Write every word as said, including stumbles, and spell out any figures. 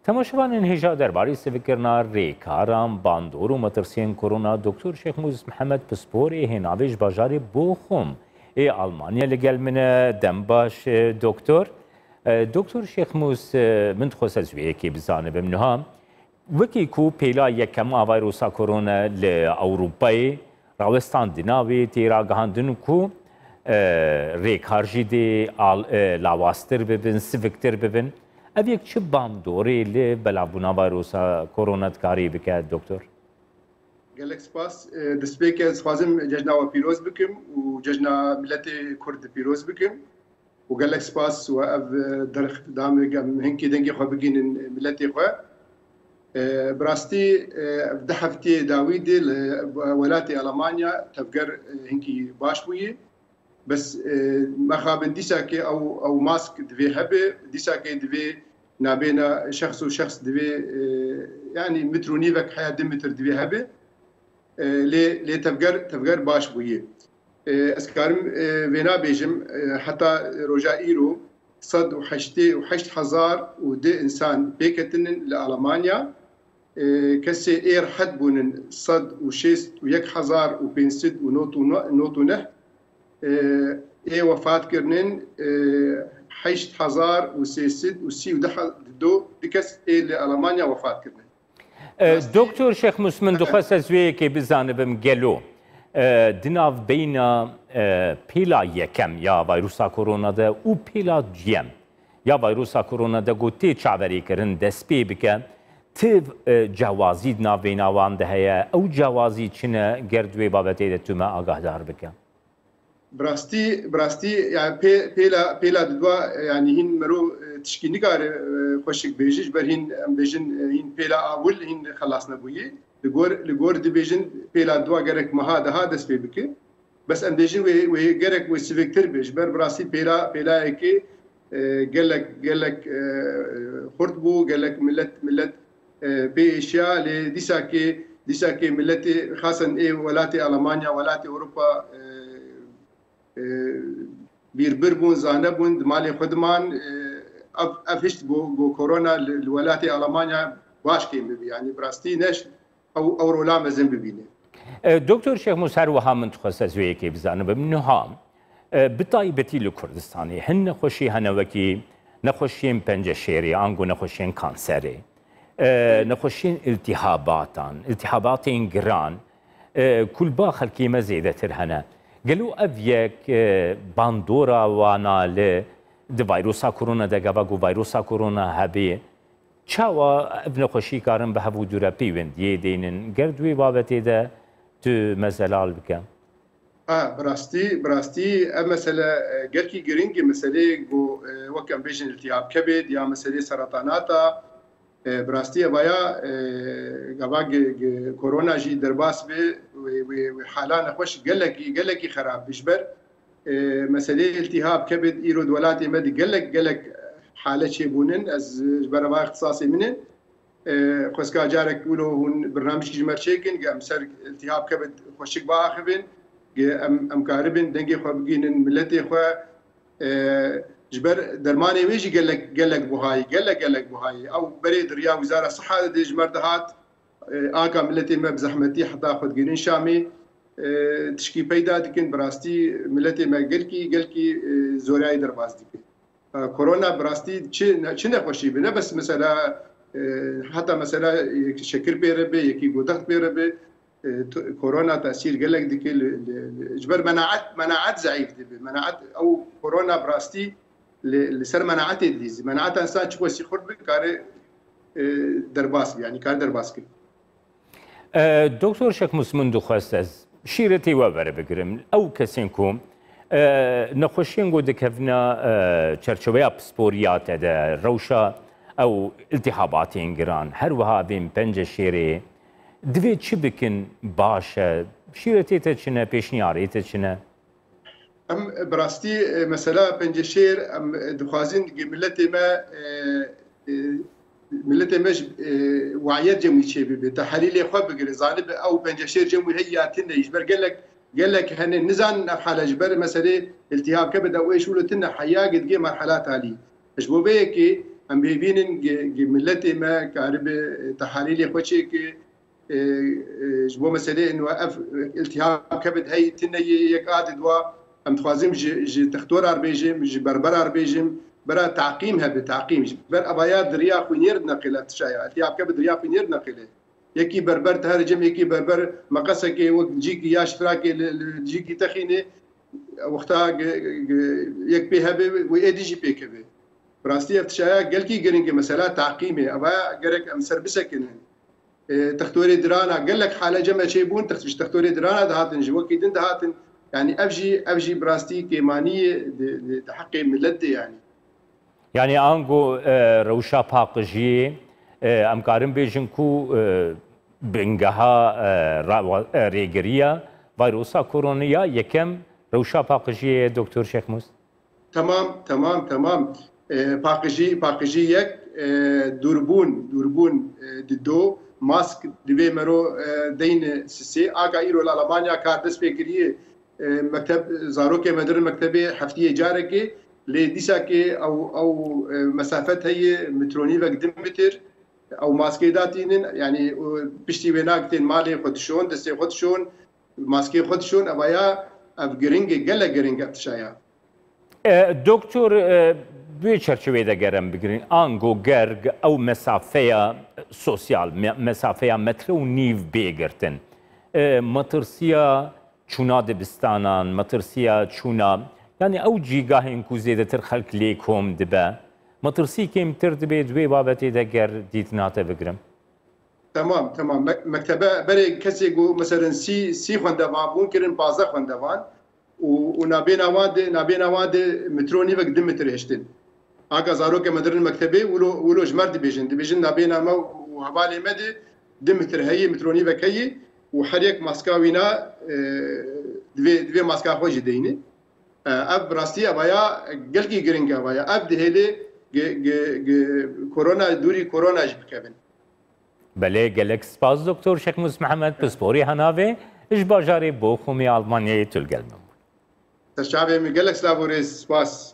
Temaşevanên hêja derbarê sivikirina rêkaran, bandor û metirsiyên korona, Doktor Şêxmûs Mihemed, pisporê hênavê ji bajarê Bochum ê Almanya li gel min e. Dem baş, e, doktor. E, Doktor Şêxmûs, e, min dixwest ez wê yekê bizanibim. Niha, wekî ku pêla yekem a vayrosa korona li Ewropayê rawestan, di navê tê ragihandin ku, e, rêkar jî dê al-, e, lawaztir bibin, siviktir bibin. Ev yek çi bandorê li belavbûna vayrosa korona dikarî bike, doktor? Gelek spas. E, destpêkê ez dixwazim cejna we pîroz bikim û cejna miletê Kurd pîroz bikim. û gelek spas we ev, e, derxdamê em hinkî dengê xwe bigînin miletê xwe. E, bi rastî, e, ev du heftê dawî de li welatê Alemanya tevger, e, hinkî baş bûyî. Bes, e, mexabin dîsakê ew, ew mask divê hebe, dîsakê divê nabêna şexs û şexs divê, e, yanî mitr û nîvek heya du mitr divê hebe. E, lê, lê tevger, tevger baş bûyî. E, ez karim, e, vêna bêjim, e, heta roja îro sed û heştê û heşt hezar û du însan pêketinin li Alemanya. E, kesê ê rehet bûnin sed û şêst û yek hezar û pênc sed û nod û neh. E, ê wefat kirinin, e, heşt hezar û sê sed û sî û du he-, du, du kes ê li Alemanya wefat kirinin. E, Doktor Şêxmûs, min dixwest ez wê yekê bizanibim, gelo, e, di navbeyna, e, pêla yekem ya vayrusa korona de û pêla duyem ya vayrusa korona de ku tê çaverêkirin dest pê bike, ti, e, cewazî di navbeyna wan de heye? Ew cewazî çi ne? Ger di wê babetê de tu me agahdar bike. Bi rastî, bi rastî, yani pê-, pêla, pêla didwa, yani hîn mero, e, tişkî nikare, e, xweşik bêje, ji ber hîn, em bêjin, e, hîn pêla awil hîn xelas nebûye. Li gor, li gor dibêjin pêla didwa gerek meha deha dest pê bike. Bes em bêjin wê, wê gerek wê siviktir be. Ji ber bi rastî pêla, pêlayekê, e, gelek, gelek, e, xurt bû, gelek millet, millet e, pê êşiya, lê dîsakê, dîsakê miletê, xasen ê welatê Alemanya, welatê Ewropa, e, e, bîrbir bûn, zane bûn, di malê xwe diman, e, ev, ev hişt ku, ku korona li, li welatê Alemanya baş kêm bibî. Yanî bi rastî neş ew, ew rola mezin bibîne. E, Doktor Şêxmûs, her wiha min dixwest ez wê yekê bizanibim. Niha, e, bi taybetî li Kurdistanê hin nexweşî hene wekî nexweşiyên penceşêrê, ango nexweşiyên kanserê, e, nexweşiyên îltîhabatan, îltîhabatên giran, e, ku li ba xelkê me zêdetir hene. Gelo ev yek, e, bandora wana li di vayrosa korona de, gava ku vayrosa korona hebê, çawa ev nexweşî karin bi hev û dûre pêwendiyê deynin? Ger di wê babetê de tu me zelal bike. Ha, bi rastî, bi rastî ev mesele, e, gelkî giring e, meselê ku, e, wek em bêjin îltihab kebid ya meselê seratanata, e, bi rastî evaya, e, gava gi-, gi-, korona jî derbas be, wê, wê, wê hala nexweş gelekî, gelekî xerab be. Ji ber, e, meselê îltihab kebid îro di welatê me de gelek, gelek hale çêbûnin. Ez ji ber eva îxtisasê min e. E, xwezka carek wilo hûn birnamijkî ji me re çêkin, ge em ser îltihab kebid xweşik biaxivin, ge em, em karibin dengê xwe bigînin miletê xwe. E, ji ber dermanê wê jî gelek, gelek buhayî, gelek, gelek buhayî. Ew berê di riya Wizara Siha de ji me re dihat, e, anka miletê me bi zehmetî heta xwe digirin Şamê, e, tişkî peyda dikin. Bi rastî miletê me gelkî, gelkî, e, zorayî derbas dikin. E, korona bi rastî çi ne-, çi nexweşî be. Ne bes mesela, e, heta mesela yek şekir pê re be, yekî godext pê re be. E, tu-, korona tesîr gelek dike li, li, li, ji ber menaet, menaet zeîf dibe. Menaet, ew korona bi rastî li, li ser menaetê dilîzî. Menaeta însan çi wesî xurt be, kare, e, derbas be, yanî kare derbas kir. E, Doktor Şêxmûs, min dixwest ez şîretê we were bigirim. Ew kesên ku, e, nexweşiyên ku dikevine, e, çerçeweya pisporiya te de, rewşa ew îltîhabatên giran, her wiha evên penceşêrê, divê çi bikin baş e? Şîretê te çi ne, pêşniyarê te çi ne? Em bi rastî, e, mesela penceşêr, em dixwazin ki miletê me, e, e, miletê me ji, e, wayet cem wî çê bibe, tehelîlê xwe bigire, zanibe ew penceşêr cem wî heye ya tune, ji ber gelek, gelek hene nizanin ev hale ji ber meselê îltihab kebid ew êş wilo tune heya, gidgê merhela talî. Ji bo vê yekê, Em bêbînin gi, gi miletê me karibe, e, tehalîlê xwe çêke, e, e, ji bo meseleyên we ev iltihab kevin hey tine yê yek a di dwa. Em dixwazim ji, ji textorar bêjim, ji berberar bêjim, bera taqîm hebe, taqîm. Ji ber evaya diriya xwîniyê re dineqile tişaya. Iltihab kevin diriya xwîniyê re dineqile. Yekî berber te here cem, yekî berber meqesekê wek cîkî ya şitrakê li, li cîkî texînê, wexta ge-, ge-, yek pê hebe wê êdî jî pê keve. Bi rastî ev tişaya gelkî giring e, mesela taqîmê. Eva gerek em ser bisekinin. E, textorê dirana, gelek hale cem e çêbûn, text-, ji textorê dirana dihatin, ji wekî din dihatin. Yani ev jî, ev jî bi rastî kêmanî ye di, di, di heqê milet de yani. Yani ango, e, rewşa paqijiyê, e, em karin bêjin ku, e, bingeha, e, ra-, e, rêgiriya vayrosa koronaya yekem rewşa paqijiyê ye, Doktor Şêxmûs? Tamam, tamam, tamam. E, paqijî, paqijî yek, e, dûrbûn, dûrbûn, e, di do, mask divê mero, e, deyne sisê. Aga îro li Alemanya kar dest pê kiriye, e, mekteb, zarokê me dirin mektebê heftiyê carekê, lê dîsakê ew, ew, e, mesafet heye, mitronîvek di mitir, ew maskê datînin, yani, û piştî wê nagitên malê xwe dişon, destê xwe dişon, maskê xwe dişon, evaya ev giring e, gelek giring e tişaya. E, doktor, e, bi wê çerçeveyê de ger em bigirin, ango ger ew mesafeya sosyal, me-, mesafeya metre û nîv bê girtin, e, metirsiya çûna dibistanan, metirsiya çûna, yani ew cîgahên ku zêdetir xelk lê kom dibe, metirsî kêmtir dibe di wê babetê de ger dîtina te bigirim? Tamam, tamam. Me-, mektebe berê kesê ku, meselen, sî, sî xwendevan bûn, kirin pazdeh xwendevan û, û nabêna wan de, nabêna wan de mitro nîvek di mitir hiştin. Aga zarokê me dirin mektebê, wilo, wilo ji me re dibêjin. Dibêjin nabêna me û hevalê me de di mitir heye, mitro nîvek heye û her yek maska wîna, e, divê, divê maska xwe jî deyne. E, ev bi rastî evaya gelkî giring e evaya. Ev dihêlê gi, gi, gi korona, dûrî korona jî bikevin. Belê, gelek spas Doktor Şêxmûs Mihemed, pisporê Henavê ji bajarê Bochumê Almanyayê tu li gel min bû. Serçavê min, gelek silav û rêz, spas.